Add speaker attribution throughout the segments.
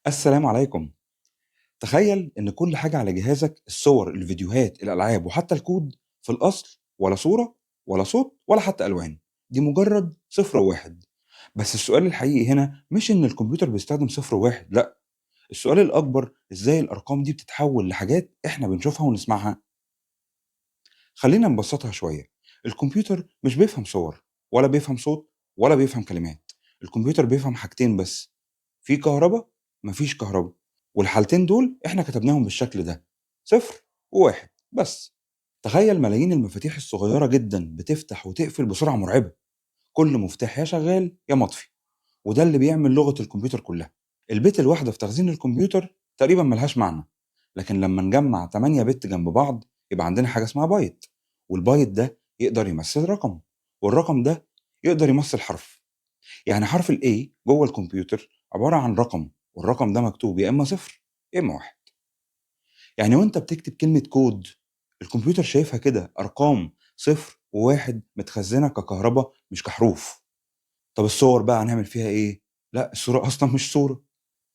Speaker 1: السلام عليكم. تخيل إن كل حاجة على جهازك، الصور، الفيديوهات، الألعاب، وحتى الكود، في الأصل ولا صورة ولا صوت ولا حتى ألوان، دي مجرد صفر وواحد. بس السؤال الحقيقي هنا مش إن الكمبيوتر بيستخدم صفر وواحد، لأ، السؤال الأكبر إزاي الأرقام دي بتتحول لحاجات إحنا بنشوفها ونسمعها. خلينا نبسطها شوية. الكمبيوتر مش بيفهم صور ولا بيفهم صوت ولا بيفهم كلمات. الكمبيوتر بيفهم حاجتين بس: في كهرباء، مفيش كهرباء. والحالتين دول احنا كتبناهم بالشكل ده، صفر وواحد بس. تخيل ملايين المفاتيح الصغيرة جدا بتفتح وتقفل بسرعة مرعبة، كل مفتاح يا شغال يا مطفي، وده اللي بيعمل لغة الكمبيوتر كلها. ال bit الواحدة في تخزين الكمبيوتر تقريبا ملهاش معنى، لكن لما نجمع 8 bit جنب بعض يبقى عندنا حاجة اسمها بايت، والبايت ده يقدر يمثل رقم، والرقم ده يقدر يمثل حرف. يعني حرف ال A جوه الكمبيوتر عبارة عن رقم، والرقم ده مكتوب يا إما صفر يا إما واحد. يعني وانت بتكتب كلمة كود الكمبيوتر شايفها كده أرقام صفر وواحد متخزنة ككهرباء مش كحروف. طب الصور بقى هنعمل فيها إيه؟ لا، الصورة أصلا مش صورة.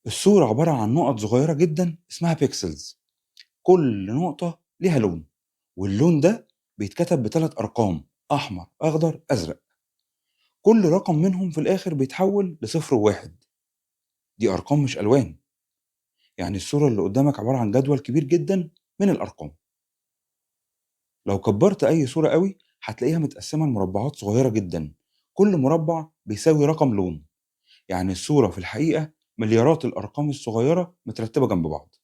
Speaker 1: الصورة عبارة عن نقط صغيرة جدا اسمها pixels، كل نقطة ليها لون، واللون ده بيتكتب بثلاث أرقام: أحمر، أخضر، أزرق. كل رقم منهم في الآخر بيتحول لصفر وواحد. دي أرقام مش ألوان. يعني الصورة اللي قدامك عبارة عن جدول كبير جدا من الأرقام. لو كبرت أي صورة قوي هتلاقيها متقسمة لمربعات صغيرة جدا، كل مربع بيساوي رقم لون. يعني الصورة في الحقيقة مليارات الأرقام الصغيرة مترتبة جنب بعض.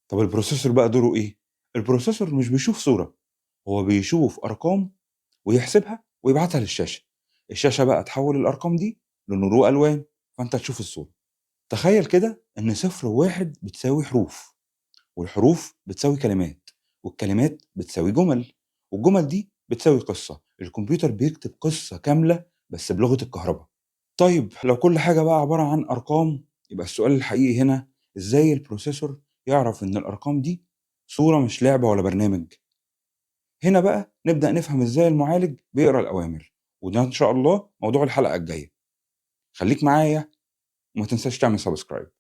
Speaker 1: طب ال processor بقى دوره إيه؟ ال processor مش بيشوف صورة، هو بيشوف أرقام ويحسبها ويبعتها للشاشة. الشاشة بقى تحول الأرقام دي لنور وألوان، فأنت تشوف الصورة. تخيل كده إن صفر وواحد بتساوي حروف، والحروف بتساوي كلمات، والكلمات بتساوي جمل، والجمل دي بتساوي قصة. الكمبيوتر بيكتب قصة كاملة بس بلغة الكهرباء. طيب لو كل حاجة بقى عبارة عن أرقام، يبقى السؤال الحقيقي هنا إزاي ال processor يعرف إن الأرقام دي صورة مش لعبة ولا برنامج؟ هنا بقى نبدأ نفهم إزاي المعالج بيقرأ الأوامر، وده إن شاء الله موضوع الحلقة الجاية. خليك معايا وما تنساش تعمل subscribe.